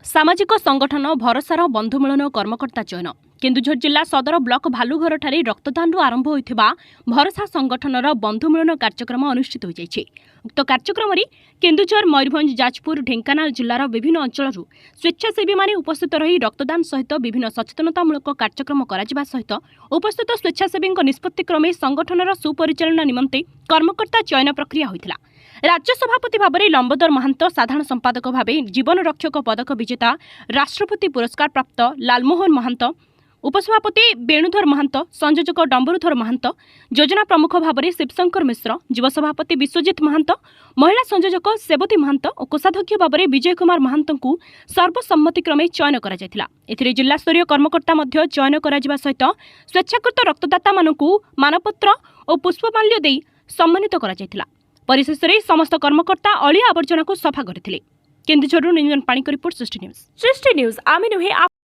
ସାମାଜିକ ସଂଗଠନ ଭରସାର ବନ୍ଧୁମିଳନ କର୍ମକର୍ତ୍ତା ଚୟନ। କେନ୍ଦୁଝର ଜିଲ୍ଲା ସଦର ବ୍ଲକ ଭାଲୁଘରଠାରେ ରକ୍ତଦାନରୁ ଆରମ୍ଭ ହୋଇଥିବା ଭରସା ସଂଗଠନର ବନ୍ଧୁମିଳନ କାର୍ଯ୍ୟକ୍ରମ ଅନୁଷ୍ଠିତ ହୋଇଯାଇଛି। ଉକ୍ତ କାର୍ଯ୍ୟକ୍ରମରେ କେନ୍ଦୁଝର, ମୟୂରଭଞ୍ଜ, ଯାଜପୁର, ଢେଙ୍କାନାଳ ଜିଲ୍ଲାର ବିଭିନ୍ନ ଅଞ୍ଚଳରୁ ସ୍ୱେଚ୍ଛାସେବୀମାନେ ଉପସ୍ଥିତ ରହି ରକ୍ତଦାନ ସହିତ ବିଭିନ୍ନ ସଚେତନତାମୂଳକ କାର୍ଯ୍ୟକ୍ରମ କରାଯିବା ସହିତ ଉପସ୍ଥିତ ସ୍ୱେଚ୍ଛାସେବୀଙ୍କ ନିଷ୍ପତ୍ତି କ୍ରମେ ସଂଗଠନର ସୁପରିଚାଳନା ନିମନ୍ତେ କର୍ମକର୍ତ୍ତା ଚୟନ ପ୍ରକ୍ରିୟା ହୋଇଥିଲା। ରାଜ୍ୟ ସଭାପତି ଭାବରେ ଲମ୍ବୋଦର ମହାନ୍ତ, ସାଧାରଣ ସମ୍ପାଦକ ଭାବେ ଜୀବନ ରକ୍ଷକ ପଦକ ବିଜେତା ରାଷ୍ଟ୍ରପତି ପୁରସ୍କାର ପ୍ରାପ୍ତ ଲାଲମୋହନ ମହାନ୍ତ, ଉପସଭାପତି ବେଣୁଧର ମହାନ୍ତ, ସଂଯୋଜକ ଡମ୍ବରୁଧର ମହାନ୍ତ, ଯୋଜନା ପ୍ରମୁଖ ଭାବରେ ଶିବଶଙ୍କର ମିଶ୍ର, ଯୁବ ସଭାପତି ବିଶ୍ୱଜିତ ମହାନ୍ତ, ମହିଳା ସଂଯୋଜକ ସେବତୀ ମହାନ୍ତ ଓ କୋଷାଧ୍ୟକ୍ଷ ଭାବରେ ବିଜୟ କୁମାର ମହାନ୍ତଙ୍କୁ ସର୍ବସମ୍ମତିକ୍ରମେ ଚୟନ କରାଯାଇଥିଲା। ଏଥିରେ ଜିଲ୍ଲାସ୍ତରୀୟ କର୍ମକର୍ତ୍ତା ମଧ୍ୟ ଚୟନ କରାଯିବା ସହିତ ସ୍ୱେଚ୍ଛାକୃତ ରକ୍ତଦାତାମାନଙ୍କୁ ମାନପତ୍ର ଓ ପୁଷ୍ପମାଲ୍ୟ ଦେଇ ସମ୍ମାନିତ କରାଯାଇଥିଲା। ପରିଶେଷରେ ସମସ୍ତ କର୍ମକର୍ତ୍ତା ଅଳିଆ ଆବର୍ଜନାକୁ ସଫା କରିଥିଲେ। କେନ୍ଦୁଝରରୁ ନିରଞ୍ଜନ ପାଣିଙ୍କ ରିପୋର୍ଟ, ସୃଷ୍ଟି ନ୍ୟୁଜ୍। ସୃଷ୍ଟି ନ୍ୟୁଜ୍, ଆମେ ନୁହେଁ।